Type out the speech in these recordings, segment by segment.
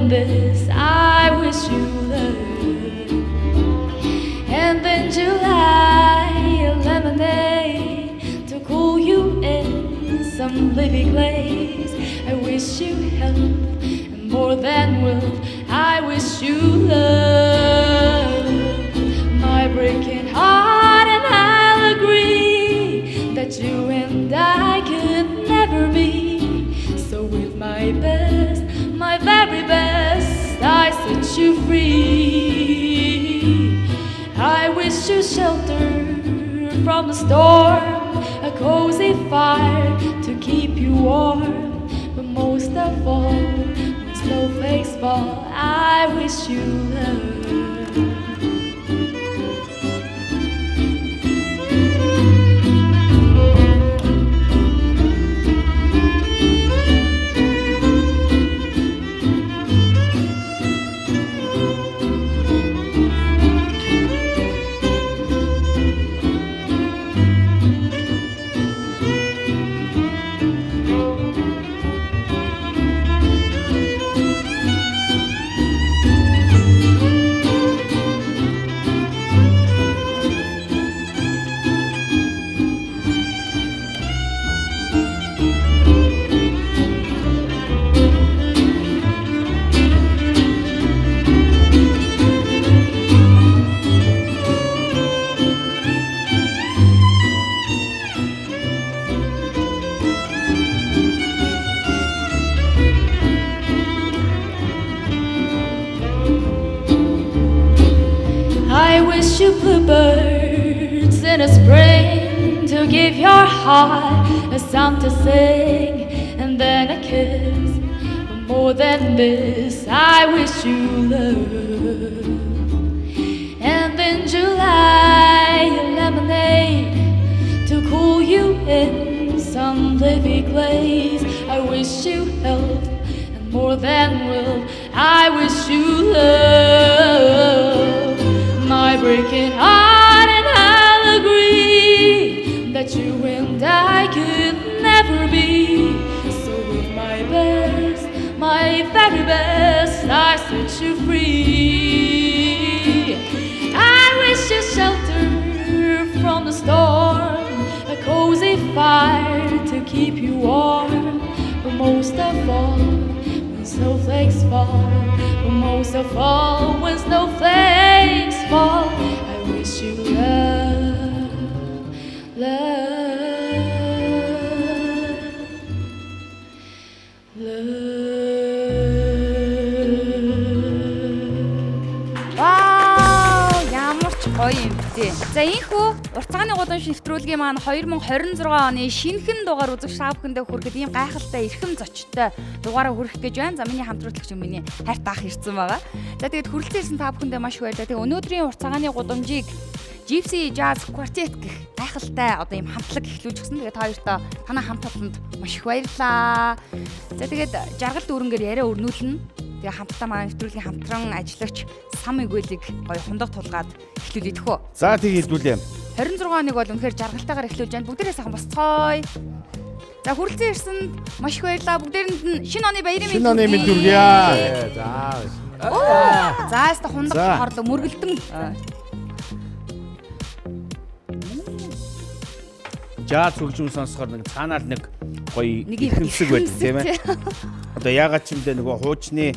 than this, I wish you love. And then July, a lemonade to cool you in some leafy glaze. I wish you health and more than wealth. I wish you love. My breaking heart, and I'll agree that you and I could never be. So with my best, my very best, I set you free. I wish you shelter from the storm, a cozy fire to keep you warm. But most of all, when snowflakes fall, I wish you love. I wish you bluebirds in a spring to give your heart a song to sing and then a kiss. But more than this, I wish you love. And then July, a lemonade to cool you in some leafy glaze. I wish you health and more than wealth. I wish you love. My breaking heart, and I'll agree that you and I could never be. So with my best, my very best, I set you free. I wish you shelter from the storm, a cozy fire to keep you warm. But most of all, when snowflakes fall, but most of all, when snowflakes fall, I wish you love, love, love. Вау, ямар ч гоё юм бэ. За энэхүү уртцааны гудамж нэвтрүүлгийн маань 2026 оны шинэхэн дугаар үзэгч та бүхэндээ хүрэхэд ийм гайхалтай эрхэм зочдтой дугаараа хүргэх гэж байна. За миний хамтрагч миний хайрт ах ирсэн байгаа. За тэгээд хүрэлцэн ирсэн та бүхэндээ маш их баярлалаа. Тэгээд өнөөдрийн уртцааны гудамжийг Gypsy Jazz Quartet гэх гайхалтай одоо ийм хамтлаг эхлүүлж гисэн. Тэгээд та хоёртоо танай хамт олонд маш их баярлалаа. За тэгээд жаргал дүүрэнгээр яриа өрнүүлнэ. Тэгээ хамтдаа манай нэвтрүүлгийн хамтран ажиллагч Сам Игүэлийг гоё хундаг тулгаад эхлүүлээ төхөө. За тэг хэлдүүлээ. 26 оныг бол үнэхээр жаргалтайгаар эхлүүлж байна. Бүгдээрээ сайхан босцгоё. За хүрэлцэн ирсэнд маш их баярлалаа. Бүгдээрэнд нь шинэ оны баярын мэнд. Шинэ оны мэнд хүргье. За. За яста хундаг хорлоо мөргөлдөн. Жаз хөгжим сонсохоор нэг цаанаа л нэг гоё ихэмсэг байдаг тийм ээ. Одоо яагаад ч юм бэ нөгөө хуучны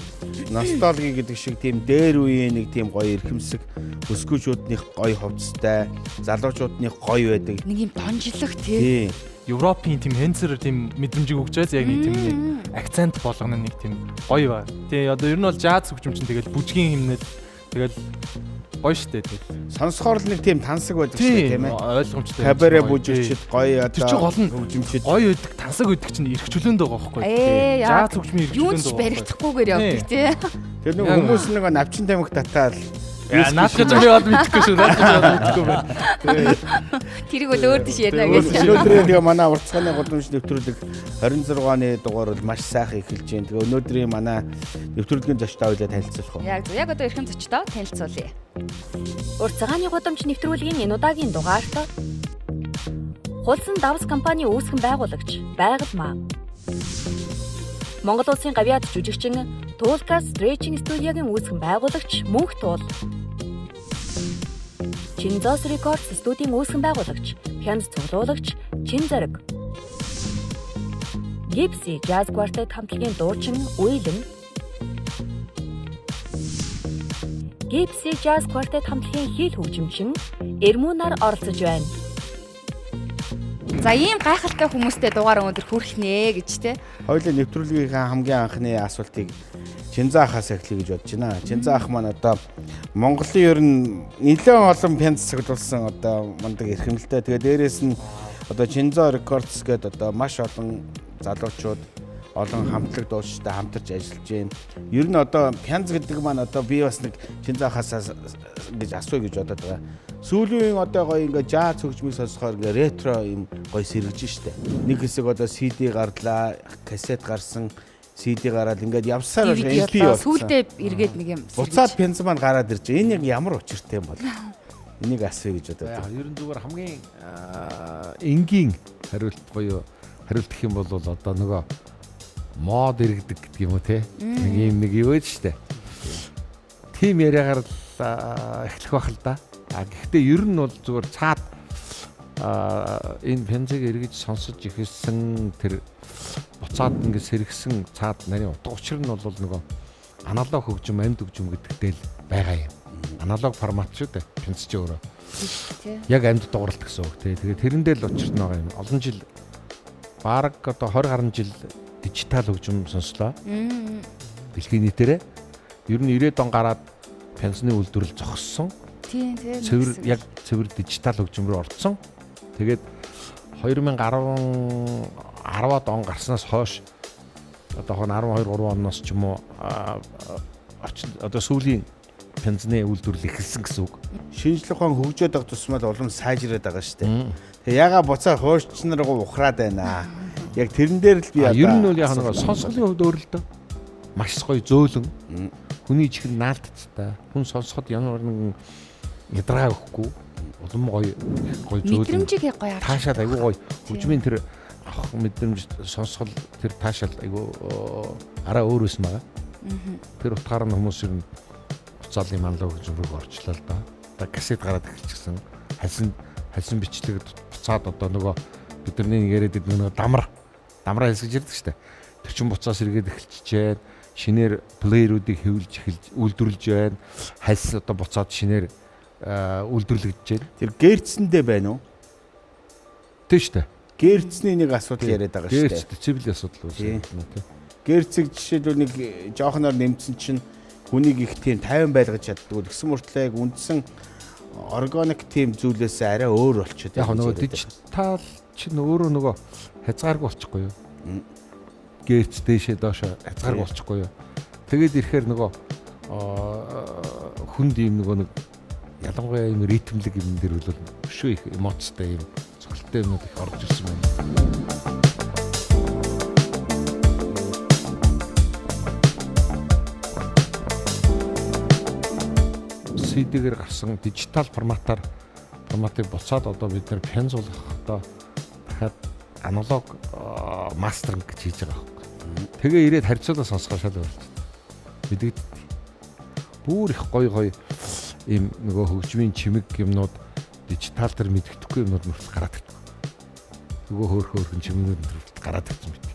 носталги гэдэг шиг тийм дээр үеийн нэг тийм гоё эрхэмсэг өсгөөчүүднийх гоё хувцастай, залуучуудных гоё байдаг. Нэг юм донжлог тий. Европын тийм хэнцэр тийм мэдрэмжийг өгч байз яг нэг тийм нэг акцент болгоно нэг тийм гоё ба. Тий одоо ер нь бол жаз хөгжим чинь тэгэл бүжгийн химнэл тэгэл гоё штэ тэгэл. Сонсохоор л нэг тийм тансаг байдаг штэ тийм ээ. Ойлгомжтой. Кабаре бүжигчд гоё одоо тэр чинь гол нь хөгжимчд гоё байдаг, тансаг байдаг чинь эрх чөлөөнд байгаа байхгүй. Жаз хөгжмийн эрх чөлөөнд байгаа. Юунд ч баригдахгүйгээр явдаг тий. Тэр нэг хүмүүс нэг навчин тамхи татаал Наадах гэж би бол мэдэхгүй шүү. Наадах гэж бол мэдэхгүй байна. Тэрийг бол өөр тийш ярина гэж. Өнөөдрийн тэгээ манай уртцгааны гудамж нэвтрүүлэг 26 оны дугаар бол маш сайхан эхэлж байна. Тэгээ өнөөдрийн манай нэвтрүүлгийн зочдоо ойлоо танилцуулах уу? Яг зөв. Яг одоо эрхэм зочдоо танилцуулъя. Уртцгааны гудамж нэвтрүүлгийн энэ удаагийн дугаарт Хулсан давс компани үүсгэн байгуулагч Байгаль Маа. Монгол Улсын гавьяат жүжигчин Туулка Stretching студиогийн үүсгэн байгуулагч Мөнх Туул. Чинзос Records студийн үүсгэн байгуулагч, пианист цуглуулагч Чин Зориг. Gipsy Jazz Quartet хамтлагийн дуучин Уилэн. Gipsy Jazz Quartet хамтлагийн хэл хөгжимчин Эрмүнар оролцож байна. За ийм гайхалтай хүмүүстэй дугаар өнөөдөр хүрхнэ гэж те. Хоёулаа нэвтрүүлгийнхаа хамгийн анхны асуултыг Чинзаа ахаас эхлэе гэж бодож байна. Чинзаа ах маань одоо Монголын ер нь нэлээд олон пянз цоглуулсан одоо мундаг эрхэмлэлтэй. Тэгээ дээрэс нь одоо Чинзаа Records гэдэг одоо маш олон залуучууд олон хамтлаг дуучтай хамтарч ажиллаж байна. Ер нь одоо пянз гэдэг маань одоо би бас нэг Чинзаа ахаас гэж асууя гэж бодоод байгаа. Сүүлийн үеийн одоо гоё ингээ жаз хөгжмийг сонсохоор ингээ ретро юм гоё сэргэж штэ. Нэг хэсэг одоо CD гарлаа, кассет гарсан, CD гараад ингээд явсаар MP болсон. Сүүлдээ эргээд нэг юм сэргэж. Буцаад пянз маань гараад ирж. Энэ яг ямар учиртай юм бол? Энийг асууя гэж бодоод. Яг ер нь зүгээр хамгийн энгийн хариулт буюу хариулт гэх юм бол одоо нөгөө мод иргэдэг гэдэг юм уу те. Нэг юм нэг юу байж штэ. Тим яриагаар л эхлэх байх л да. А гэхдээ ер нь бол зүгээр цаад энэ пянзыг эргэж сонсож эхэлсэн тэр буцаад ингэ сэргсэн цаад нарийн утга учир нь бол нөгөө аналог хөгжим, амьд хөгжим гэдэгтэй л байгаа юм. Аналог формат шүү дээ. Пянз чи өөрөө. Яг амьд дууралт гэсэн үг тий. Тэгээ тэрэндээ л учир нь байгаа юм. Олон жил бараг одоо 20 гаруй жил дижитал хөгжим сонслоо. Дэлхийн нийтээрээ ер нь 90-ад он гараад пянзны үйлдвэрлэл зогссон. Тийм тий. Цэвэр яг цэвэр дижитал хөгжим рүү орцсон. Тэгээд 2010 10-ад он гарснаас хойш одоо 12 3 оноос ч юм уу орчин одоо сүүлийн пянзны үйлдвэрлэл эхэлсэн гэсэн үг. Шинжлэх ухаан хөгжөөд байгаа тусмаа л улам сайжраад байгаа шүү дээ. Тэгээ яга буцаа хуурчин руу ухраад байна. Яг тэрэн дээр л би одоо ер нь бол яг нэг сонсголын хувьд өөр л дөө. Маш гоё зөөлөн. Хүний чихэн наалтцтай. Хүн сонсоход ямар нэгэн ядаргаа өгөхгүй. Улам гоё гоё зөөлөн. Мэдрэмжийг гоё авч. Таашаал айгүй гоё. Хөгжмийн тэр авах мэдрэмж сонсгол тэр таашаал айгүй араа өөр байсан байгаа. Тэр утгаар нь хүмүүс ер нь буцаалын аналог хөгжим рүү орчлоо л доо. Одоо кассет гараад эхэлчихсэн. Хальсан бичлэг буцаад одоо нөгөө бидний яриад идэг нөгөө дамраа хэсгэж ирдэг штэ. Тэр чин буцаас эргээд эхэлчихээд шинээр плеерүүдийг хэвлж эхэлж үйлдвэрлэж байна. Хальс одоо буцаад шинээр үйлдвэрлэгдэж байна. Тэр гэрцэндээ байна уу? Тийм штэ. Гэрцний нэг асуудал яриад байгаа штэ. Гэрц децибелийн асуудал үүсэж байна тийм. Гэрцэг жишээлбэл нэг жоохноор нэмсэн чинь хүнийг их тийм тайван байлгаж чаддгүй. Тэгсэн мөртлөө яг үндсэн органик тийм зүйлээс арай өөр болчиход. Яг нөгөө дижитал чинь өөрөө нөгөө хязгааргүй болчихгүй юу? Гэрц дээшээ доошоо хязгааргүй болчихгүй юу? Тэгээд ирэхээр нөгөө хүнд ийм нөгөө нэг ялангуяа ийм ритмлэг юм дээр бол өшөө их эмоцтой ийм цогцолтой юмнууд их орж ирсэн байна. CD-гээр гарсан дижитал форматаар форматыг буцаад одоо бид нэр пянз болгох одоо дахиад аналог мастеринг гэж хийж байгаа байхгүй. Тэгээ ирээд харьцуулаа сонсгоо шал болж мэдэгддэг. Бүр их гоё гоё ийм нөгөө хөгжмийн чимэг юмнууд дижитал дээр мэдэгдэхгүй юмнууд мөртөл гараад ирдэг. Нөгөө хөөрхөн чимэгнүүд мөртөл гараад ирсэн мэт.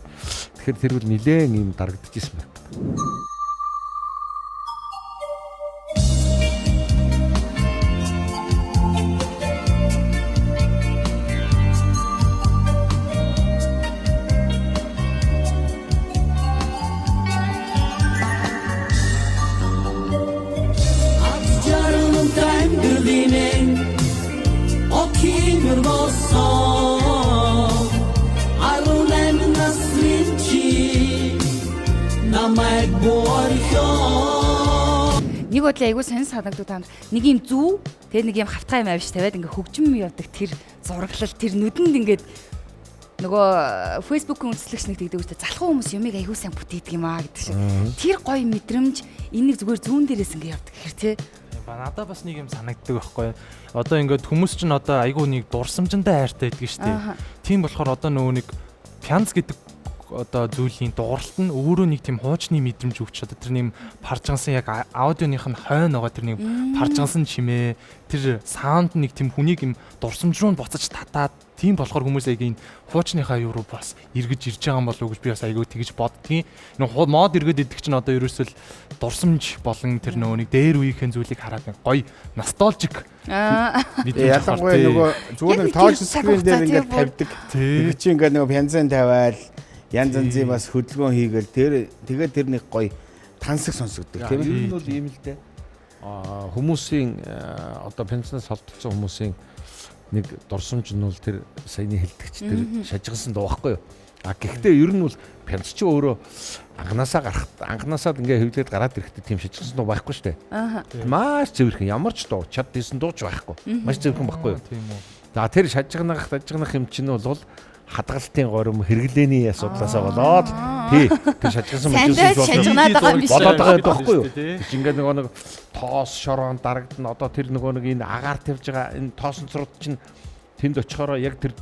Тэгэхээр тэр бол нилээн ийм дарагдчихсан байна. Нэг бодлоо айгүй сонь санагддаг танд нэг юм зүү тэгээ нэг юм хавтгай юм авч тавиад ингээ хөгжим явдаг тэр зураглал тэр нүдэнд ингээд нөгөө Facebook-ийн үндэслэгч нэг тэгдэг үстэй залхуу хүмүүс юмыг айгүй сайн бүтээдэг юм аа гэдэг шиг. Тэр гоё мэдрэмж энэ нэг зүгээр зүүн дээрээс ингээ явдаг гэхэр тий. Надад бас нэг юм санагддаг байхгүй. Одоо ингээд хүмүүс чинь одоо айгүй нэг дурсамжиндаа хайртай байдаг шүү дээ. Тийм болохоор одоо нөгөө нэг пянз гэдэг одоо зүйлийн дууралт нь өөрөө нэг тийм хуучны мэдрэмж өгч одоо тэр нэг паржгансан яг аудионых нь хойно байгаа тэр нэг паржгансан чимээ тэр саунд нэг тийм хүнийг юм дурсамж руу буцаж татаад тийм болохоор хүмүүс яг энэ хуучныхаа юу руу бас эргэж ирж байгаа юм болов уу гэж би бас айгүй тэгж боддгийн. Нэг мод эргээд идэх чинь одоо ерөөсөө л дурсамж болон тэр нөгөө нэг дээр үеийнхэн зүйлийг хараад нэг гоё носталжик ялангуяа нөгөө зүгээр нэг touch screen дээр ингээд тавьдаг. Тэг чи ингээд нөгөө пянзан тавиал янз янзын бас хөдөлгөөн хийгээл тэр тэгээд тэр нэг гоё тансаг сонсогддог тийм ээ. Ер нь бол ийм л дээ. Хүмүүсийн одоо пянзнаас холдсон хүмүүсийн нэг дурсамж нь бол тэр саяны хэлдэгч тэр шажигсан дуу байхгүй юу? А гэхдээ ер нь бол пянз чи өөрөө анханасаа гарах анханасаа ингээ хэвлээд гараад ирэхдээ тийм шажигсан дуу байхгүй шүү дээ. Маш цэвэрхэн ямар ч дуу чад дийсэн дуу ч байхгүй. Маш цэвэрхэн байхгүй юу? Тийм үү. За тэр шажигнах дажигнах юм чинь бол хадгалтын горим хэрэглээний асуудлаасаа болоод тий тэр шажигсан мөчөөс болоод байгаа байхгүй юу? Тэр чинь ингээ нөгөө нэг тоос шорон дарагдана. Одоо тэр нөгөө нэг энэ агаар тавьж байгаа энэ тоосон цурууд чинь тэнд очихороо яг тэр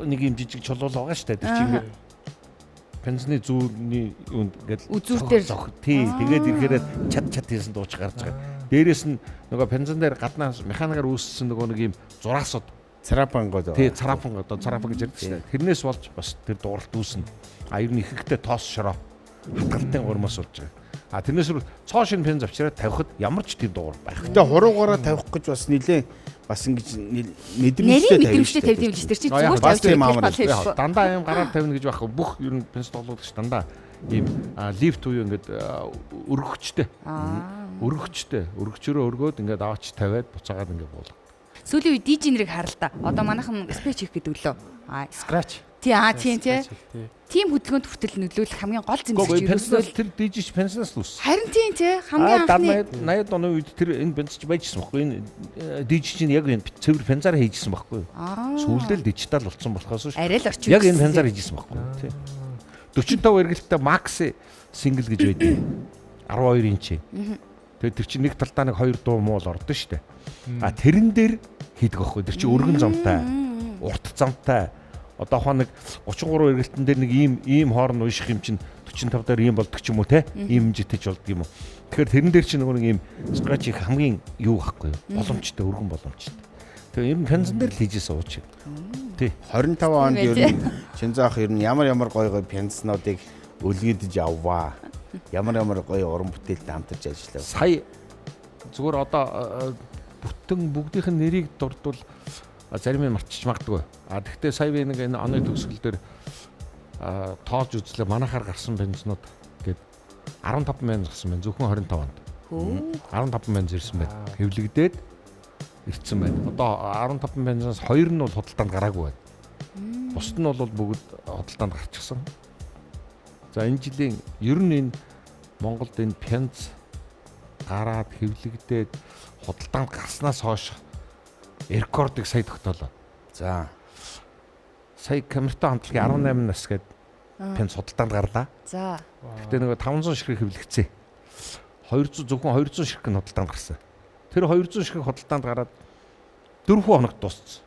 нэг юм жижиг чулуул байгаа шүү дээ. Тэр чинь ингээ пенсны зүүрний юунд ингээл үзүүр дээр тий тэгээд ирэхээр чад чад хийсэн дууч гарч байгаа. Дээрээс нь нөгөө пензэн дээр гаднаас механикаар үүссэн нөгөө нэг юм зураасууд царапангод тий царапанг одоо царапан гэж ярьдаг шүү дээ. Тэрнээс болж бас тэр дууралт үүснэ. А ер нь ихэнхдээ тоос шороо хатгалтын гурмаас болж байгаа. А тэрнээс цоо шинэ пенз авчираад тавихад ямар ч тийм дуур байхгүй. Гэтэ хуруугаараа тавих гэж бас нилээн бас ингэж мэдрэмжтэй тавих тавьд юм л тэр чинь зүгээр тавьж байгаа. Дандаа юм гараар тавина гэж байхгүй. Бүх ер нь пенз тоглуулагч дандаа ийм лифт буюу ингээд өргөгчтэй. Өргөгчтэй. Өргөчрөө өргөөд ингээд аваач тавиад буцаагаад ингээд буулга. Сүүлийн үе DJ нэрийг харал та. Одоо манайхан scratch хийх гэдэг лөө. Аа scratch. Тий аа тийм тий. Тийм хөдөлгөөнд хүртэл нөлөөлөх хамгийн гол зэмсэг ерөөсөө тэр DJ пенснаас л үүссэн. Харин тийм тий. Хамгийн анхны 80-ад оны үед тэр энэ бенз ч байжсэн байхгүй. Энэ DJ чинь яг энэ цэвэр пензаар хийжсэн байхгүй. Сүүлдээ л дижитал болсон болохоос шүү. Арай л орчин. Яг энэ пензаар хийжсэн байхгүй. Тий. 45 эргэлттэй Max single гэж байдаг. 12 инч. Тэгээд тэр чинь нэг талдаа нэг хоёр дуу муул ордон шүү дээ. А тэрэн дээр хийдэг байхгүй. Тэр чинь өргөн замтай, урт замтай. Одоо хаа нэг 33 эргэлтэн дээр нэг ийм хоорн уйших юм чинь 45 дээр ийм болдог ч юм уу те. Ийм хэмжээтэй ч болдог юм уу. Тэгэхээр тэрэн дээр чинь нөгөө нэг ийм scratch их хамгийн юу байхгүй юу? Боломжтой, өргөн боломжтой. Тэгээ ер нь пензэн дээр л хийжсэн ууч. Тий. 25 онд ер нь Шинзаах ер нь ямар ямар гоё гоё пензнуудыг өлгийдэж авваа. Ямар ямар гоё уран бүтээлтэй хамтарч ажиллав. Сая зүгээр одоо бүтэн бүгдийнх нь нэрийг дурдвал зарим нь мартчих магадгүй. А тэгвэл сая би нэг энэ оны төгсгөл дээр тоож үзлээ. Манайхаар гарсан бензинууд гээд 15 мянга гарсан байна. Зөвхөн 25 онд. 15 мянга ирсэн байна. Хэвлэгдээд ирсэн байна. Одоо 15 бензинаас 2 нь бол худалдаанд гараагүй байна. Бусд нь бол бүгд худалдаанд гарчихсан. За энэ жилийн ер нь энэ Монголд энэ пянз гараад хэвлэгдээд худалдаанд гарснаас хойш рекордыг сая тогтоолоо. За сая Камерто хамтлагийн 18 нас гээд пянз худалдаанд гарлаа. За. Гэхдээ нөгөө 500 ширхэг хэвлэгдсэн. 200 зөвхөн 200 ширхэг нь худалдаанд гарсан. Тэр 200 ширхэг худалдаанд гараад 4 хоногт дууссан.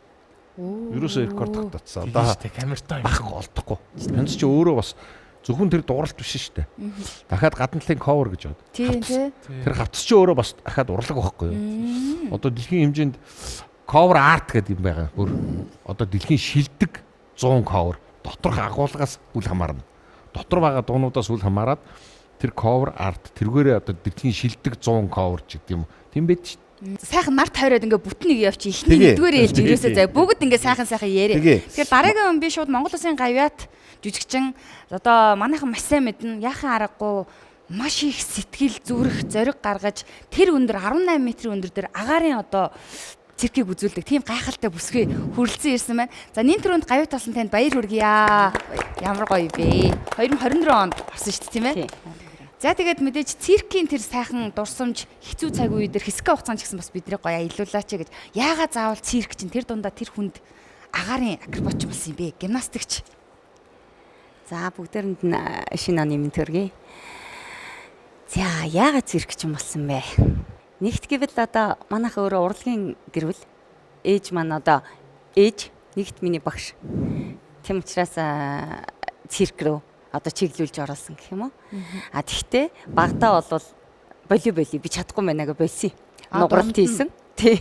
Ерөөсөө рекорд тогтооцсон. Одоо Камерто байхгүй олдохгүй. Пянз чи өөрөө бас зөвхөн тэр дууралт биш шүү дээ. Дахиад гадна талын cover гэж байна. Тийм тий. Тэр хавтас чи өөрөө бас дахиад урлаг байхгүй юу? Одоо дэлхийн хэмжээнд cover art гэдэг юм байгаа. Бүр одоо дэлхийн шилдэг 100 cover доторх агуулгаас үл хамаарна. Дотор байгаа дуунуудаас үл хамааран тэр cover art тэргээрээ одоо дэлхийн шилдэг 100 cover ч гэдэг юм. Тийм байд шүү. Сайхан нар тойроод ингээ бүтэн нэг явчих. Эхний нэгдүгээр ээлж ерөөсөө заа бүгд ингээ сайхан сайхан яриа. Тэгэхээр дараагийн хүн би шууд Монгол Улсын гавьяат жүжигчин одоо манайхан маш сайн мэднэ. Яахан аргагүй маш их сэтгэл зүрх зориг гаргаж тэр өндөр 18 метрийн өндөр дээр агаарын одоо циркийг үзүүлдэг тийм гайхалтай бүсгүй хүрэлцэн ирсэн байна. За нин түрүүнд гавьяат болсон танд баяр хүргье. Ямар гоё вэ? 2024 онд орсон шүү дээ тийм ээ. За тэгээд мэдээж циркийн тэр сайхан дурсамж хэцүү цаг үе дээр хэсэг хугацаанд ч гэсэн бас бидний гоё аялуулаач гэж. Яагаад заавал цирк чинь тэр дундаа тэр хүнд агаарын акробатч болсон юм бэ? Гимнастикч. За бүгдээрэнд нь шинэ оны мэнд төргий. За яагаад цирк чинь болсон бэ? Нэгт гэвэл одоо манайх өөрөө урлагийн гэр бүл. Ээж маань одоо ээж нэгт миний багш. Тийм учраас цирк рүү одоо чиглүүлж оруулсан гэх юм уу. А тэгтээ багадаа бол боли би чадахгүй байна гэж болсон. Нугаралт хийсэн. Тий.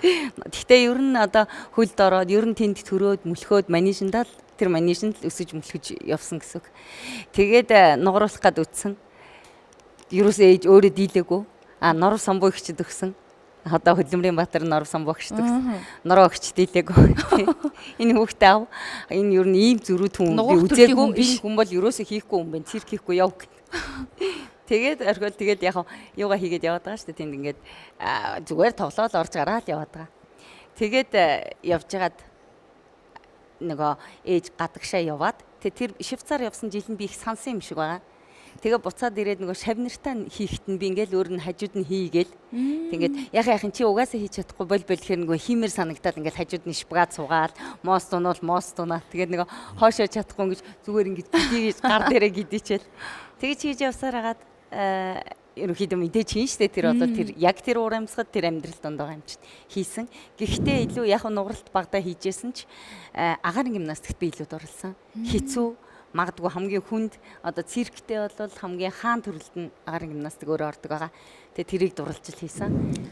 Тэгтээ ер нь одоо хөлд ороод ер нь тэнд төрөөд мөлхөөд манижиндаа л тэр манижинд л өсөж мөлхөж явсан гэсэн үг. Тэгээд нугаруулах гад үтсэн. Ерөөсөө ээж өөрөө дийлээгүй. А норов самбуу ихчд өгсөн. Одоо Хөдөлмөрийн Баатар норов самбуу огчд өгсөн. Нороо огч дийлээгүй. Энэ хүүхдээ ав. Энэ ер нь ийм зөрүүд хүн би үзээгүй. Энэ хүн бол ерөөсөө хийхгүй хүн байна. Цирк хийхгүй яв. Тэгээд орхиол тэгээд яг юугаа хийгээд яваад байгаа шүү дээ. Тэнд ингээд зүгээр тоглоол орж гараал яваад байгаа. Тэгээд явж байгаад нөгөө ээж гадагшаа яваад тэр Швейцар явсан жил нь би их сансан юм шиг байгаа. Тэгээ буцаад ирээд нөгөө шавнартаа хийхэд нь би ингээл өөр нь хажууд нь хийгээл. Тэгээд яхин чи угаасаа хийж чадахгүй бол гэхээр нөгөө хиймээр санагдаад ингээл хажууд нь шпагат суугаал, моос дунаал, моос дунаа. Тэгээд нөгөө хоошоо чадахгүй ингэж зүгээр ингэж гидийж гар дээрээ гидийчээл. Тэгэж хийж явсаар хагаад ерөнхийдөө мэдээж хийн штэ тэр бол тэр яг тэр уур амьсгал тэр амьдрал донд байгаа юм чинь хийсэн. Гэхдээ илүү яг нугаралт багадаа хийжсэн ч агаарын гимнастикт би илүү дурлсан. Хэцүү магадгүй хамгийн хүнд одоо цирктэй бол хамгийн хаан төрөлд нь агаарын гимнастик өөрөө ордог байгаа. Тэгээ тэрийг дурлж л хийсэн.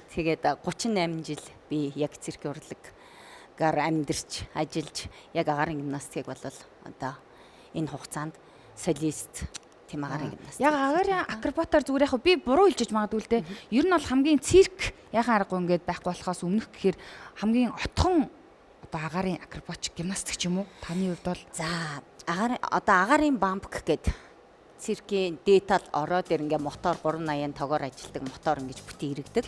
Тэгээд 38 жил би яг циркийн урлагаар амьдарч ажиллаж яг агаарын гимнастикийг бол одоо энэ хугацаанд солист тийм агаарын гимнастик. Яг агаарын акробатаар зүгээр яг би буруу хэлж магадгүй л дээ. Ер нь бол хамгийн цирк яхаа аргагүй ингээд байхгүй болохоос өмнөх гэхээр хамгийн отхон одоо агаарын акробатик гимнастик ч юм уу? Таны хувьд бол за одоо агаарын бампк гэдэг циркийн дээд тал ороо дээр ингээ мотор 380 тогоор ажилтдаг мотор ингэж бүтэн иргэдэг.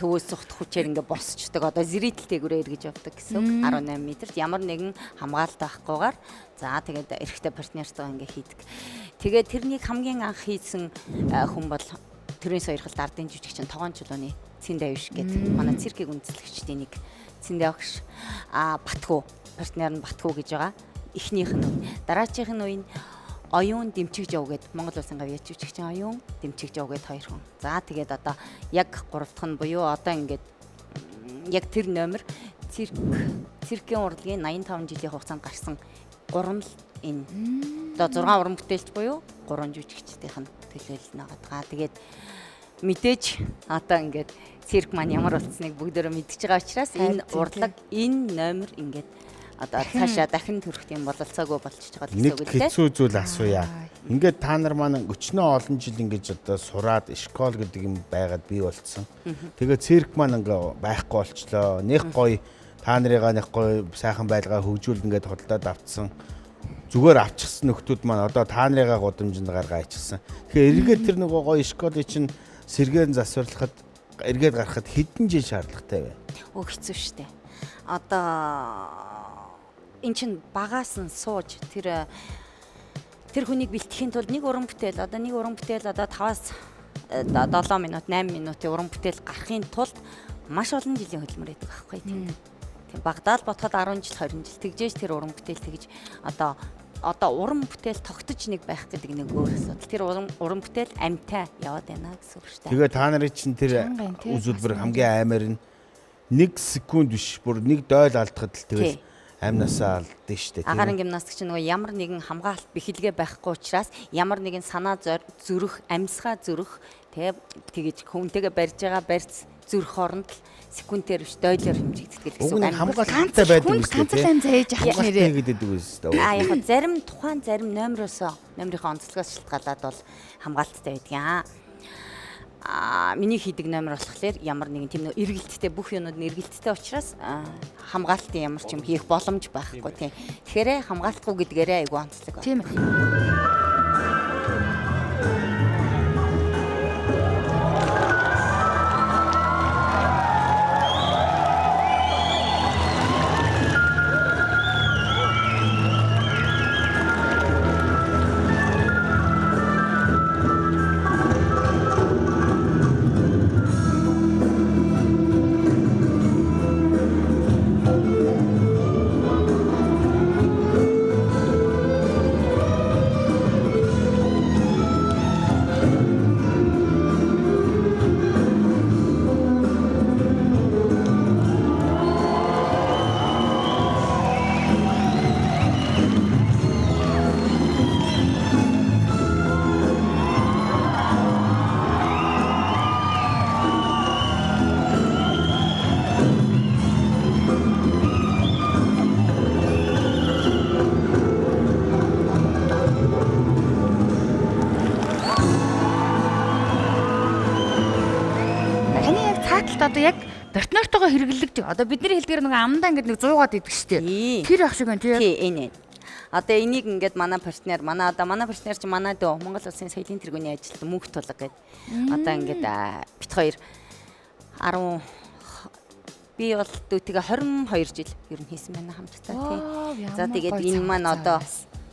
Төвөөс зүхт хүчээр ингээ босчдөг. Одоо зритл дээгүүрээ эргэж явдаг гэсэн үг. 18 метрт ямар нэгэн хамгаалалт байхгүйгээр за тэгээд эрэгтэй партнертайгаа ингээ хийдэг. Тэгээд тэрнийг хамгийн анх хийсэн хүн бол төрийн сойрхолт ардын жүжигчин Тогоон чулууны Цэндэ Авш гэдэг манай циркийг үндэслэгчдийн нэг Цэндэ Авш Батхүү партнер нь Батхүү гэж байгаа. Эхнийх нь үе. Дараачих нь үе нь Оюун Дэмчиг Жов гээд Монгол Улсын гавьяа жүжигчин Оюун Дэмчиг Жов гээд хоёр хүн. За тэгээд одоо яг гурав дахь нь буюу одоо ингээд яг тэр номер циркийн урлагийн 85 жилийн хугацаанд гарсан гурван л энэ одоо 6 уран бүтээлч буюу 3 жүжигчдийнх нь төлөөлөл нагаад. Тэгээд мэдээж одоо ингээд цирк маань ямар болцсныг бүгдээрээ мэдчихэж байгаа учраас энэ урлаг энэ номер ингээд одоо цаашаа дахин төрөх юм бололцоогүй болчихж байгаа гэсэн үг л дээ. Нэг хэцүү зүйл асууя. Ингээд та нар маань өчнөө олон жил ингэж одоо сураад школ гэдэг юм байгаад бий болцсон. Тэгээ цирк маань ингээ байхгүй болчлоо. Нэг гоё та нарыгаа нэг гоё сайхан байлгаа хөгжүүлнэ ингээд худалдаад авцсан. Зүгээр авчихсан нөхдүүд маань одоо та нарыгаа гудамжинд гаргаа ичсэн. Тэгэхээр эргээд тэр нөгөө гоё школыг чинь сэргээн засварлахад эргээд гарахад хэдэн жил шаардлагатай вэ? Өө хэцүү шттэ. Одоо эн чинь багаас нь сууж тэр хүнийг бэлтгэхийн тулд нэг уран бүтээл одоо нэг уран бүтээл одоо 5-аас 7 минут 8 минутын уран бүтээл гарахын тулд маш олон жилийн хөдөлмөр өгдөг байхгүй тийм. Тийм багадаа л ботход 10 жил 20 жил тэгжээж тэр уран бүтээл тэгж одоо уран бүтээл тогтож нэг байх гэдэг нэг өөр асуудал. Тэр уран бүтээл амьтай яваад байна гэсэн үг шүү дээ. Тэгээ та нарын чинь тэр үзүүлбэр хамгийн аймаар нь 1 секунд биш бүр нэг дойл алдахад л тэгэл амнасаа алдсан шүү дээ. Агаарын гимнастик чинь нөгөө ямар нэгэн хамгаалалт бэхэлгээ байхгүй учраас ямар нэгэн санаа зүрх, амьсгаа зүрх тэгэж хүнтэйгээ барьж байгаа барьц зүрх хооронд л секундээр биш дойлоор хэмжигддэг гэсэн үг. Хамгаалттай байдаг юм шүү дээ. Ганц л зээж авах нэрээ гэдэг үг шүү дээ. Аа яг зарим тухайн зарим номероосоо номерынхоо онцлогоос шалтгаалаад бол хамгаалттай байдаг юм. Миний хийдэг номер болохоор ямар нэгэн тийм нөө эргэлттэй бүх юмуд нь эргэлттэй учраас хамгаалтын ямар ч юм хийх боломж байхгүй тийм. Тэгэхээр хамгаалтгүй гэдгээрээ айгүй онцлог байна. Тийм ээ. гайхалтай одоо яг партнертойгоо хэрэглэгдэг. Одоо бидний хэлдгээр нэг амдаа ингээд нэг зуугаад идэг шүү дээ. Тэр ах шиг байна тий. Тий, энэ. Одоо энийг ингээд манай партнер, манай одоо манай партнер чи манай дөө Монгол Улсын соёлын тэргүүний ажилт Мөнх Тулга гэдэг. Одоо ингээд бит хоёр 10 би бол дүүтэйгээ 22 жил ер нь хийсэн байна хамтдаа тий. За тэгээд энэ маань одоо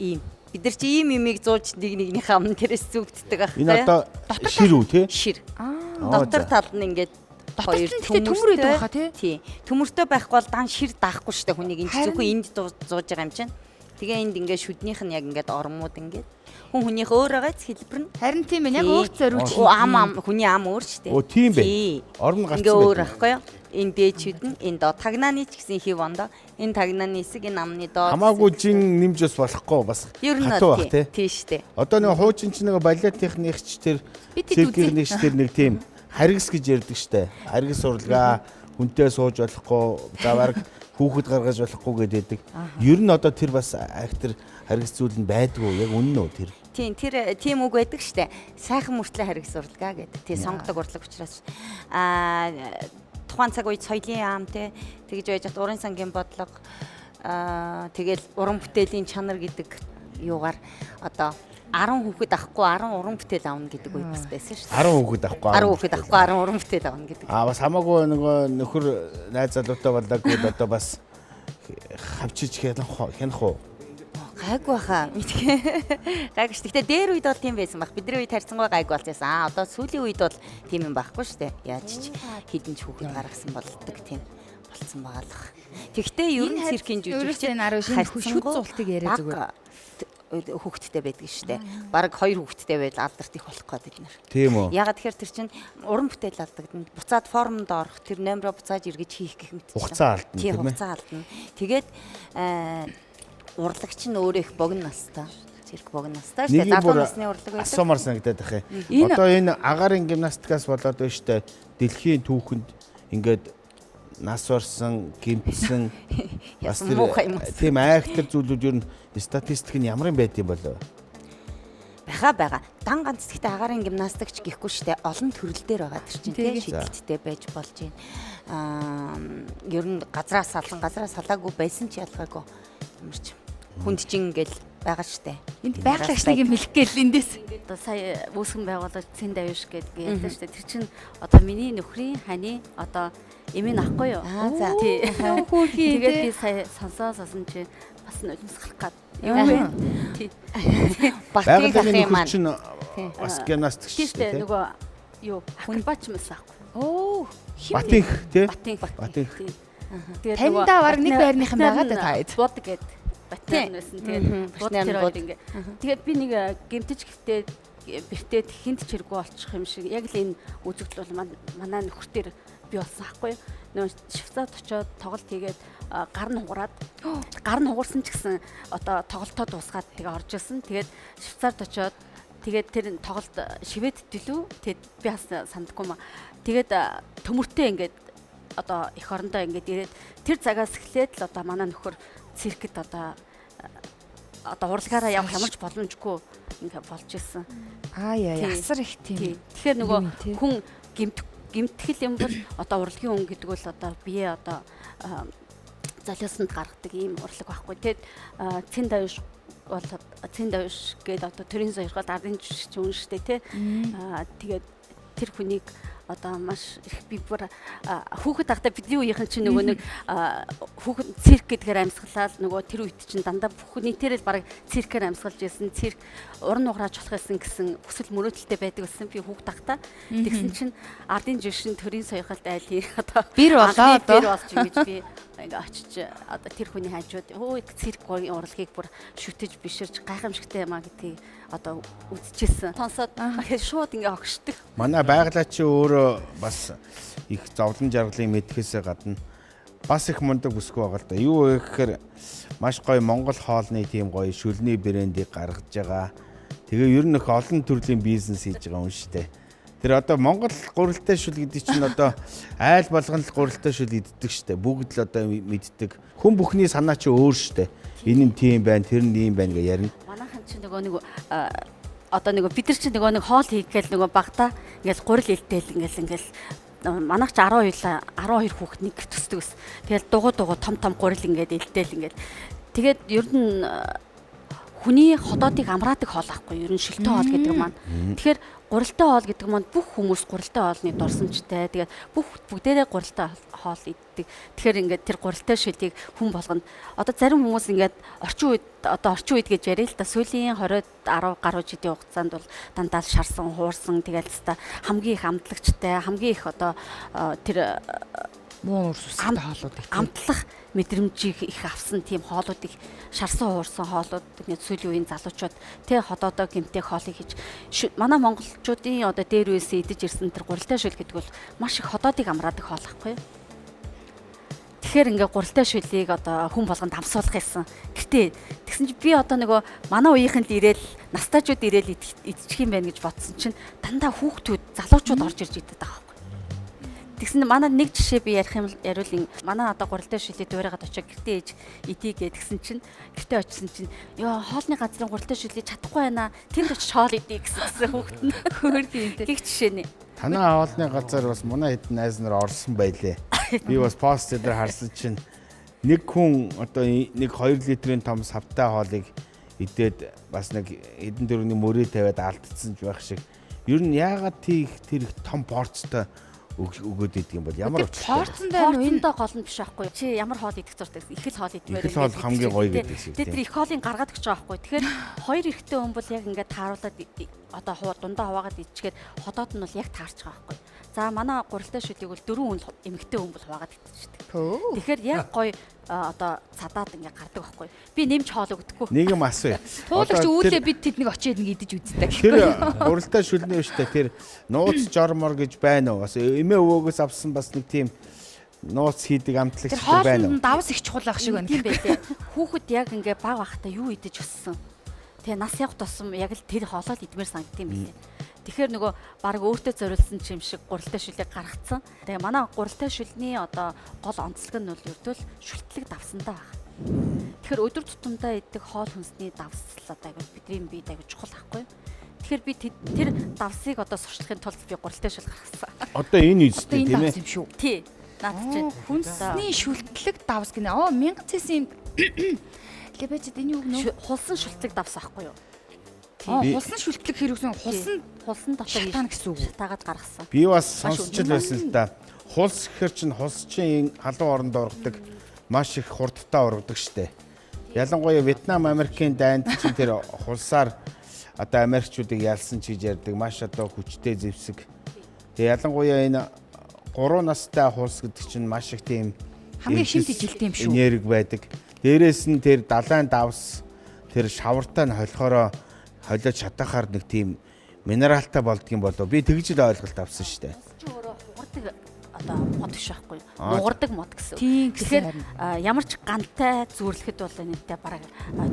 ийм бид нар чи ийм юмыг зууж нэг нэгнийхээ амн дээрээс зүгддэг ах. Энэ одоо шир үү тий? Шир. Дотор тал нь ингээд хоёр төмөр өгдөг баха тий. Тий. Төмөртэй байхгүй бол дан шир даахгүй штэ хүнийг энэ зөвхөн энд зууж байгаа юм чинь. Тэгээ энд ингээд шүднийх нь яг ингээд ормууд ингээд хүн хүнийх өөр байгааз хэлбэр нь. Харин тийм ээ яг өөр зориулж. Ам ам хүний ам өөр штэ. Өө тийм бэ. Орм гарцсан байх. Ингээ өөр ахгүй юу? Энэ дээд шүдэн, энэ доод тагнааны ч гэсэн хэв ондоо. Энэ тагнааны хэсэг, энэ амны доод. Хамаагүй жин нэмж бас болохгүй бас хатуу бах тий. Тийм штэ. Одоо нэг хуучин ч нэг балетийнхнийхч тэр циркийнхнийхч тэр нэг тийм харгас гэж ярьдаг штэ. Харгас урлагаа хүнтэй сууж болохгүй, за бараг хүүхэд гаргаж болохгүй гэдэг. Ер нь одоо тэр бас актер харгас зүйл нь байдгүй яг үнэн үү тэр? Тийм, тэр тийм үг байдаг штэ. Сайхан мөртлөө харгас урлагаа гэдэг. Тий, сонгодог урлаг учраас тухайн цаг үед соёлын яам те тэгж байж хат уран сангийн бодлого тэгэл уран бүтээлийн чанар гэдэг юугаар одоо 10 хүүхэд авахгүй 10 уран бүтээл авна гэдэг үе бас байсан шүү дээ. 10 хүүхэд авахгүй 10 хүүхэд авахгүй 10 уран бүтээл авна гэдэг. Аа бас хамаагүй нөгөө нөхөр найз залуутай болоогүй одоо бас хавчиж хянах уу? Гайгүй баха. Мэдгээ. Гайгүй шүү. Гэтэ дээр үед бол тийм байсан баг. Бидний үед харьцангуй гайгүй болсон байсан. Аа одоо сүүлийн үед бол тийм юм байхгүй шүү дээ. Яаж ч хідэн ч хүүхэд гаргасан болдог тийм болцсон байгаа л. Тэгтээ ер нь циркийн жүжигч шүд зултыг яриа зүгээр хүүхэдтэй байдаг шүү дээ. Бараг 2 хүүхэдтэй байл алдарт их болох гээд бид нар. Тийм үү. Ягаад тэгэхээр тэр чинь уран бүтээл алдагдана. Буцаад формонд орох, тэр номероо буцааж эргэж хийх гэх мэт. Хугацаа алдна тийм ээ. Хугацаа алдна. Тэгээд урлагч нь өөрөө их богино настай. Цирк богино настай шүү дээ. Залуу насны урлаг байдаг. Асуумар санагдаад байх юм. Одоо энэ агаарын гимнастикаас болоод байна шүү дээ. Дэлхийн түүхэнд ингээд нас барсан, гэмтсэн бас тэр тийм айхтар зүйлүүд ер нь статистик нь ямар юм байд юм болов? Бага. Дан ганц гэхдээ агаарын гимнастикч гэхгүй штэ олон төрөл дээр байгаа тэр чинь тий шидэлттэй байж болж байна. Аа ер нь газраас салан газраас салаагүй байсан ч ялгаагүй ямар ч хүнд чин ингээл байгаа штэ. Энд байгалагч нэг юм хэлэх гээл эндээс. Одоо сая үүсгэн байгуулагч Цэн Давиш гэдэг ярьлаа штэ. Тэр чинь одоо миний нөхрийн ханы одоо эмээ нахгүй юу? Аа за. Тий. Тэгээд би сая сонсоо сонсон чи бас нулимсгалах гад. Юу вэ? Тий. Батын ахын маань бас гимнастикч шүү дээ. Нөгөө юу акробатч юмсан аахгүй. Оо. Батынх тий? Батынх. Тэгээд таньдаа бараг нэг байрныхан байгаа да та хэд. Бод гээд батнаар байсан. Тэгээд бод тэр хоёр ингээ. Тэгээд би нэг гэмтэж гифтээ бэртээд хинт чиргүү олчих юм шиг яг л энэ үзэгдэл бол манай нөхөр дээр би болсон аахгүй юу. Нөгөө Швейцарт очиод тоглолт хийгээд гар нь хугараад гар нь хугарсан ч гэсэн одоо тоглолтоо дуусгаад тэгээ орж ирсэн. Тэгээд Швейцарт очиод тэгээд тэр тоглолт Шведд илүү тэгээд би бас сандаггүй маа. Тэгээд төмөртэй ингээд одоо эх орондоо ингээд ирээд тэр цагаас эхлээд л одоо манай нөхөр циркэд одоо урлагаараа явах ямар ч боломжгүй ингээ болж исэн. Аа яа асар их тийм. Тэгэхээр нөгөө хүн гэмтгэл юм бол одоо урлагийн хүн гэдэг бол одоо бие одоо золиосонд гаргадаг ийм урлаг байхгүй. Тэгэд Цэн Давиш бол Цэн Давиш гээд одоо төрийн сойрхол ардын жүжигч хүн шүү дээ тий. Тэгээд тэр хүнийг одоо маш их би бүр хүүхэд байхдаа бидний үеийнхэн чинь нөгөө нэг хүүхэд цирк гэдгээр амьсгалаад нөгөө тэр үед чинь дандаа бүх нийтээрээ л бараг циркээр амьсгалж байсан. Цирк уран нуграаж болох байсан гэсэн хүсэл мөрөөдөлтэй байдаг байсан би хүүхэд байхдаа. Тэгсэн чинь ардын жишин төрийн сойрхолд айлын одоо бэр болоо одоо бэр болж ингэж би ингээ очиж одоо тэр хүний хажууд өө цирк урлагийг бүр шүтэж биширч гайхамшигтай юм а гэдгийг одоо үзчихсэн. Сонсоод шууд ингээ огшдог. Манай байглаач өөрөө бас их зовлон жаргалын мэдхээсээ гадна бас их мундаг бүсгүй байгаа л да. Юу вэ гэхээр маш гоё Монгол хоолны тийм гоё шүлний брендийг гаргаж байгаа. Тэгээ ер нь их олон төрлийн бизнес хийж байгаа юм шүү дээ. Тэр одоо Монгол гурилтай шүл гэдэг чинь одоо айл болгон л гурилтай шүл иддэг шүү дээ. Бүгд л одоо мэддэг. Хүн бүхний санаа чи өөр шүү дээ. Энэ нь тийм байна, тэр нь ийм байна гэж ярина. Манайхан чи нөгөө нэг одоо нөгөө бид нар чи нөгөө нэг хоол хийх гээл нөгөө багтаа ингээл гурил илтэл ингээл Манайх ч 12 хүүхэд нэг гэр төсдөг ус. Тэгэл дугуй том том гурил ингээд элдээл ингээд. Тэгээд ер нь хүний ходоодыг амраадаг хоол ахгүй ер нь шилтэй хоол гэдэг маань. Тэгэхээр гурилтай хоол гэдэг маань бүх хүмүүс гурилтай хоолны дурсамжтай. Тэгээд бүгдээрээ гурилтай хоол иддэг. Тэгэхээр ингээд тэр гурилтай шилийг хүн болгонд одоо зарим хүмүүс ингээд орчин үед гэж яриа л да. Сүүлийн 20 10 гаруй жилийн хугацаанд бол дандаа л шарсан, хуурсан тэгэл хэвээр хамгийн их амтлагчтай, хамгийн их одоо тэр муу урс устай хоолууд их амтлах мэдрэмжийг их авсан тийм хоолууд их шарсан хуурсан хоолууд ингээд сүүлийн үеийн залуучууд тэ ходоодоо гэмтэй хоолыг хийж манай монголчуудын одоо дээр үесээ идэж ирсэн тэр гурилтай шил гэдэг бол маш их ходоодыг амраадаг хоол ахгүй юу. Тэгэхээр ингээ гурилтай шилийг одоо хүн болгонд амсуулах гэсэн. Гэтэ тэгсэн чинь би одоо нөгөө манай үеийнхэн л ирээл настайчууд ирээл идчих юм байна гэж бодсон чинь дандаа хүүхдүүд залуучууд орж ирж иддэг байгаа. Тэгсэн манай нэг жишээ би ярих юм яриул манай одоо гурилтай шилийг дуурайгаад очиж гэртээ ээж идий гэдгсэн чинь гэртээ очисон чинь ёо хоолны газрын гурилтай шилийг чадахгүй байна. Тэнд очиж хоол идий гэсэн хүүхэд нь хөөр тийм гих жишээ нэ. Танай хоолны газар бас манай хэдэн найз нар орсон байлээ. Би бас пост дээр харсан чинь нэг хүн одоо нэг 2 литрийн том савтай хоолыг идээд бас нэг хэдэн дөрөвний мөрөө тавиад алдсан ч байх шиг. Ер нь яагаад тэр их том порцтой өгөөд идэг юм бол ямар учиртай порцондоо гол нь биш аахгүй чи ямар хоол идэх зуртай гэсэн их л хоол идмээр их л хоол хамгийн гоё гэдэг шиг тийм тэр их хоолыг гаргаад өгч байгаа аахгүй тэгэхээр хоёр эрэгтэй хүн бол яг ингээд тааруулаад одоо дундаа хуваагаад идчихээр ходоод нь бол яг таарч байгаа аахгүй. За манай гурилтай шүлийг бол 4 хүн эмэгтэй хүн бол хуваагаад идчихдэг. Тэгэхээр яг гоё одоо цадаад ингээд гардаг аахгүй. Би нэмж хоол өгдөггүй. Нэг юм асууя. Туулагч үүлээ бид тэднийг очиад нэг идэж үздэг. Тэр гурилтай шүлний биш үү тэр нууц жормор гэж байна уу? Бас эмээ өвөөгөөс авсан бас нэг тийм нууц хийдэг амтлагч байна уу? Тэр давс их чухал ах шиг байна. Тийм байлээ. Хүүхэд яг ингээд баг байхдаа юу идэж өссөн. Тэгээ нас явах тусам яг л тэр хоолоо л идмээр санагдсан юм билээ. Тэгэхээр нөгөө баг өөртөө зориулсан юм шиг гурилтай шүлийг гаргацсан. Тэгээ манай гурилтай шүлний одоо гол онцлог нь бол ердөө л шүлтлэг давсандаа байна. Тэгэхээр өдөр тутамдаа идэх хоол хүнсний давсал одоо айгүй бидний биед айгүй чухал ахгүй юу? Тэгэхээр би тэр давсыг одоо сурчлахын тулд би гурилтай шүл гаргасан. Одоо энэ үстэй тийм ээ? Юм шүү. Тий. Наад чинь хүнсний шүлтлэг давс гинэ. Оо 1000 цэсийн лебэжэд энэ юу гэнэ? Хулсан шүлтлэг давс ахгүй юу? Хулсан шүлтлэг хэрэгсэн хулсан дотор шатаана гэсэн үг. Шатаагаад гаргасан. Би бас сонсч л байсан л да. Хулс гэхэр чинь хулсчийн халуун оронд ургадаг маш их хурдтай ургадаг штэ. Ялангуяа Вьетнам Америкийн дайнд чинь тэр хулсаар одоо Америкчуудыг ялсан ч гэж ярьдаг. Маш одоо хүчтэй зэвсэг. Тэгээ ялангуяа энэ 3 настай хулс гэдэг чинь маш их тийм хамгийн шимт ижилтэй юм шүү. Энерги байдаг. Дээрээс нь тэр далайн давс тэр шавартай нь холихороо холиод шатахаар нэг тийм минералтай болдгийм болов. Би тэгж л ойлголт авсан шүү дээ. Чи өөрөө хугардаг одоо мод биш байхгүй юу? Нугардаг мод гэсэн. Тэгэхээр ямар ч гантай зүүрлэхэд бол энэтэй бараг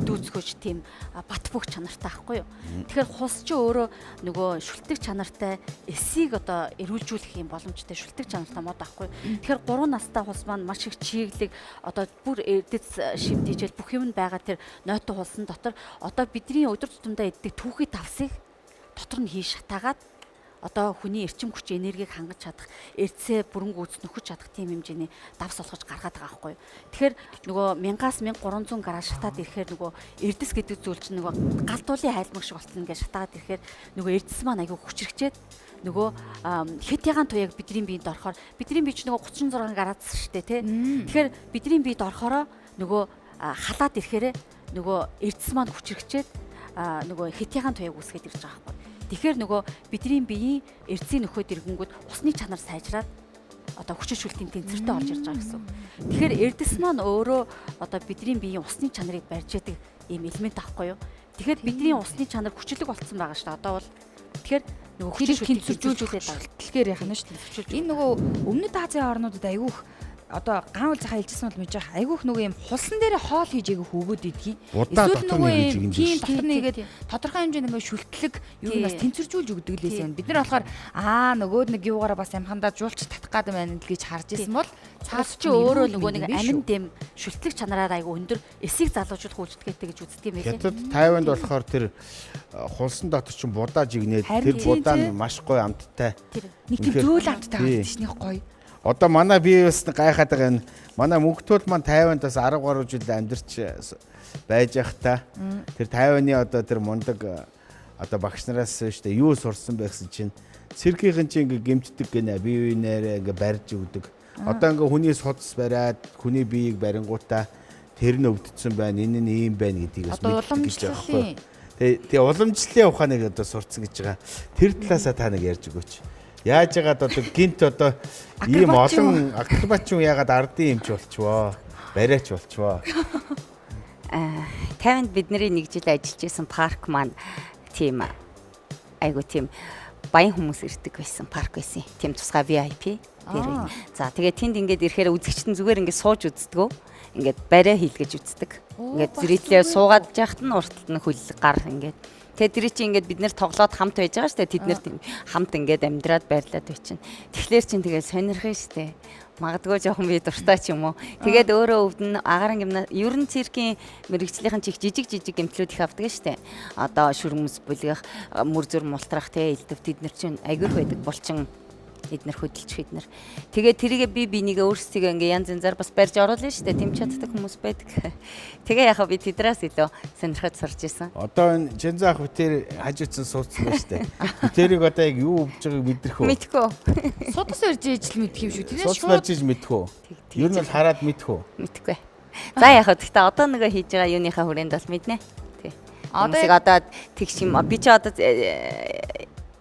дүүцгөөж тийм бат бөх чанартай байхгүй юу? Тэгэхээр хулс чи өөрөө нөгөө шүлтэг чанартай эсийг одоо эрүүлжүүлэх юм боломжтой шүлтэг чанартай мод байхгүй юу? Тэгэхээр 3 настай хулс маань маш их чиглэг одоо бүр эрдэц шимтижэл бүх юм байгаа тэр нойтон хулсан дотор одоо бидний өдөр тутамдаа иддэг түүхий тавсыг дотор нь хий шатаагаад одоо хүний эрчим хүч энергийг хангаж чадах, эрдсээ бүрэн гүйц нөхөж чадах тийм хэмжээний давс олгож гаргаад байгаа байхгүй юу. Тэгэхээр нөгөө 1000-аас 1300 градус шатаад ирэхээр нөгөө эрдэс гэдэг зүйл чинь нөгөө гал дуулын хайлмаг шиг болтол ингээд шатаад ирэхээр нөгөө эрдэс маань айгүй хүчрхчээд нөгөө хэд ягаан туяаг бидний биед орохоор бидний бие чинь нөгөө 36 градус шүү дээ тий. Тэгэхээр бидний биед орохороо нөгөө халаад ирэхээр нөгөө эрдэс маань хүчрхчээд нөгөө хэд ягаан туяаг үүсгээд ирж байгаа байхгүй. Тэгэхээр нөгөө бидний биеийн эрдсийн нөхөд ирэнгүүт усны чанар сайжраад одоо хүчин шүлтийн тэнцвэртэй болж ирж байгаа гэсэн. Тэгэхээр эрдэс маань өөрөө одоо бидний биеийн усны чанарыг барьж яадаг ийм элемент аахгүй юу? Тэгэхээр бидний усны чанар хүчлэг болцсон байгаа шүү дээ. Одоо бол тэгэхээр нөгөө хүчин шүлтийг тэнцвэржүүлээд байгаа. Шүлтлэгээр яхана шүү дээ. Энэ нөгөө Өмнөд Азийн орнуудад айгүйх одоо ган үл захаа хэлжсэн бол мэдэж байгаа. Айгүйх нөгөө юм хулсан дээр хоол хийж айгүйх өгөөд идэгий. Будаа дотор нэгээд юм тийм дотор нэгээд тодорхой хэмжээнд ингээ шүлтлэг юу нь бас тэнцвэржүүлж өгдөг л байсан. Бид нар болохоор аа нөгөө нэг юугаараа бас амхандаа жуулч татах гад байна л гэж харж исэн бол цаас чи өөрөө нөгөө нэг амин дэм шүлтлэг чанараар айгүй өндөр эсийг залуужуулах үйлчлэгээтэй гэж үздэг юм байлээ. Хятад Тайванд болохоор тэр хулсан дотор чинь будаа жигнээд тэр будаа нь маш гоё амттай. Нэг тийм зөөл амттай харагдаж шнэх гоё. Одоо манай бие бас гайхаад байгаа юм. Манай мөнгөтөл маань Тайванд бас 10 гаруй жил амьдарч байж явах та. Тэр Тайваны одоо тэр мундаг одоо багш нараас шүү дээ юу сурсан бэ гэсэн чинь циркийн чинь ингээ гэмтдэг гинэ бие биенээрээ ингээ барьж өгдөг. Одоо ингээ хүний судас бариад хүний биеийг барингуудаа тэр нь өвдсөн байна, энэ нь ийм байна гэдгийг бас мэддэг гэж байгаа байхгүй. Тэгээ уламжлалын ухааныг одоо сурцсан гэж байгаа. Тэр талаасаа та нэг ярьж өгөөч. Яаж яагаад одоо гинт одоо ийм олон акробат ч юм яагаад ардын юмч болчихвоо. Бариач болчихвоо. Тайванд бидний нэг жил ажиллаж исэн парк маань тийм айгу тийм баян хүмүүс ирдэг байсан парк байсан. Тийм тусгай VIP тэр үе. За тэгээ тэнд ингээд ирэхээр үзэгчдэн зүгээр ингээд сууж үздэгөө. Ингээд бариа хийлгэж үздэг. Ингээд зэрэглээ суугаад жахт нь урталт нь хөл гар ингээд. Тэгээ тэр чинь ингээд бид нэр тоглоод хамт байж байгаа шүү дээ. Тэд нэр хамт ингээд амьдраад байрлаад бай чинь. Тэгэхээр чинь тэгээ сонирхно шүү дээ. Магадгүй жоохон би дуртай ч юм уу. Тэгээд өөрөө өвдөн агаарын гимна ер нь циркийн мэрэгжлийнхэн чих жижиг жижиг гэмтлүүд их авдаг шүү дээ. Одоо шүрмэс бүлгэх, мөр зүр мултрах те элдв тэд нар чинь айгүйх байдаг булчин эднэр хөдөлчих эднэр. Тэгээд тэрийгэ би бинийгээ өөрсдийгөө ингээ янз янзаар бас барьж оруулна шүү дээ. Тэм чаддаг хүмүүс байдаг. Тэгээ яхаа би тэдрээс илүү сонирхож сурч исэн. Одоо энэ Чэнза ах битэр хажуудсан суудсан байна шүү дээ. Битэрийг одоо яг юу өвдөж байгааг мэдрэх үү? Мэдхгүй. Судас барьж ижил мэдэх юм шүү. Тэрээс шууд барьж иж мэдэх үү? Ер нь бол хараад мэдэх үү? Мэдхгүй. За яхаа гэхдээ одоо нөгөө хийж байгаа юуныхаа хүрээнд бол мэднэ. Тий. Одоо тэгш юм би чи одоо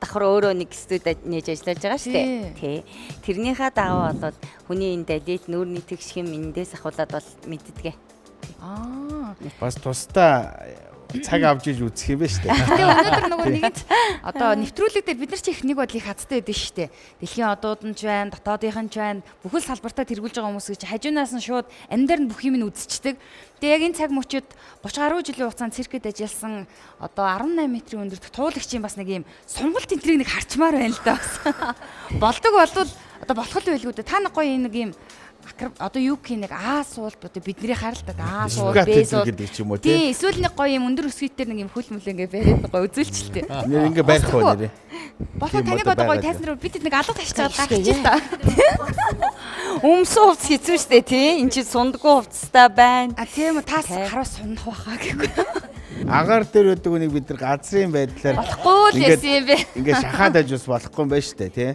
давхар өөрөө нэг студи нээж ажиллаж байгаа шүү дээ. Тий. Тэрнийхээ дагуу бол хүний энэ далил нүүрний тэгш хэм эндээс ахуулаад бол мэддгээ. Аа. Бас тусдаа цаг авч иж үзэх юм байна шүү дээ. Тэгээ өнөөдөр нөгөө нэгэнт одоо нэвтрүүлэг дээр бид нар чи их нэг бодлыг хазтай байдэн шүү дээ. Дэлхийн одууд нь ч байна, дотоодынх нь ч байна. Бүхэл салбартаа тэргүүлж байгаа хүмүүс гэж хажуунаас нь шууд амь дээр нь бүх юм нь үзчихдэг. Тэгээ яг энэ цаг мөчид 30 гаруй жилийн хугацаанд циркэд ажилласан одоо 18 метрийн өндөрт туулагчийн бас нэг юм сунгалт энтрийг нэг харчмаар байна л да бас. Болдог болвол одоо болох л байлгүй дээ. Та нэг гоё нэг юм одоо юу гэх нэг А суул одоо бидний харалтад А суул Б суул гэдэг ч юм уу тий. Эсвэл нэг гоё юм өндөр өсгийтэй нэг юм хөл мөл ингээ бариад гоё үзүүлчихэлтэй. Нэр ингээ барих уу нэрээ. Болох таныг одоо гоё тайсан руу бид нэг алга тавьчихад гарчих л та. Өмсөн хувцас хэцүү шттэ тий. Энд чи сундгүй хувцастай байна. А тийм үү таас хараа сунах байхаа гэхгүй. Агаар дээр байдаг үнийг бид нар газрын байдлаар болохгүй л яасан юм бэ. Ингээ шахаад аж бас болохгүй юм байна штэ тий.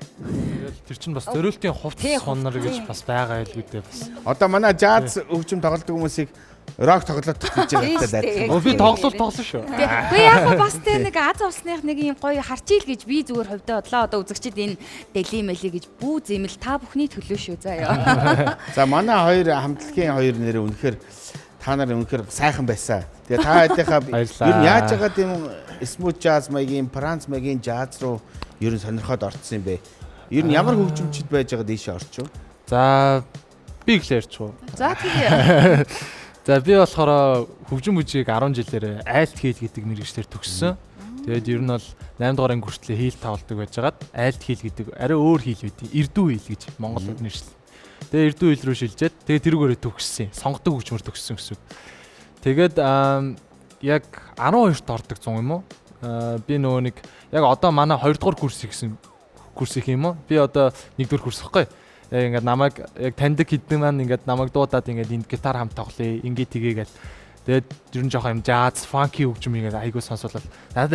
Тэр чинь бас зориултын хувцас сунар гэж бас байгаа байлгүй дээ бас. Одоо манай жаз хөгжим тоглодог хүмүүсийг рок тоглоод гэж байгаа даа. Өө би тоглол тоглоно шүү. Гэхдээ яг гоо бас тэ нэг аз усных нэг юм гоё харчийл гэж би зүгээр хувьдаа бодлоо. Одоо үзэгчид энэ дэлий мэлий гэж бүү зэмэл та бүхний төлөө шүү заяа. За манай хоёр хамтлагийн хоёр нэрээ үнэхээр та нар үнэхээр сайхан байсан. Тэгээ та хэдийнхаа ер нь яаж яагаад юм smooth jazz маягийн, Франц маягийн jazz руу ер нь сонирхоод орцсон юм бэ? Ер нь ямар хөгжимчд байж байгаа дээшээ орчих вэ? За би ихлэ ярьчих уу? За тэгээ. За би болохоор хөгжим бүжгийг 10 жилээр айлт хийл гэдэг мэргэжлээр төгссөн. Тэгээд ер нь бол 8 дугаар анги хүртлээр хийл тавладаг байжгаад айлт хийл гэдэг арай өөр хийл байдیں۔ Эрдүү хийл гэж Монголд нэршил. Тэгээ эрдүү хил рүү шилжээд тэгээ тэрүүгээрээ төгссөн. Сонгодог хөгжмөр төгссөн гэсэн үг. Тэгээд яг 12-т ордог зун юм уу? Би нөгөө нэг яг одоо манай 2 дугаар курс хийсэн курс их юм уу? Би одоо 1 дугаар курс ихгүй. Яг ингээд намайг яг таньдаг хэдэн маань ингээд намайг дуудаад ингээд энд гитар хамт тоглоё, ингээ тгээ гэл. Тэгээд ер нь жоохон юм жаз, фанки хөгжим ингээд айгуу сонсвол надад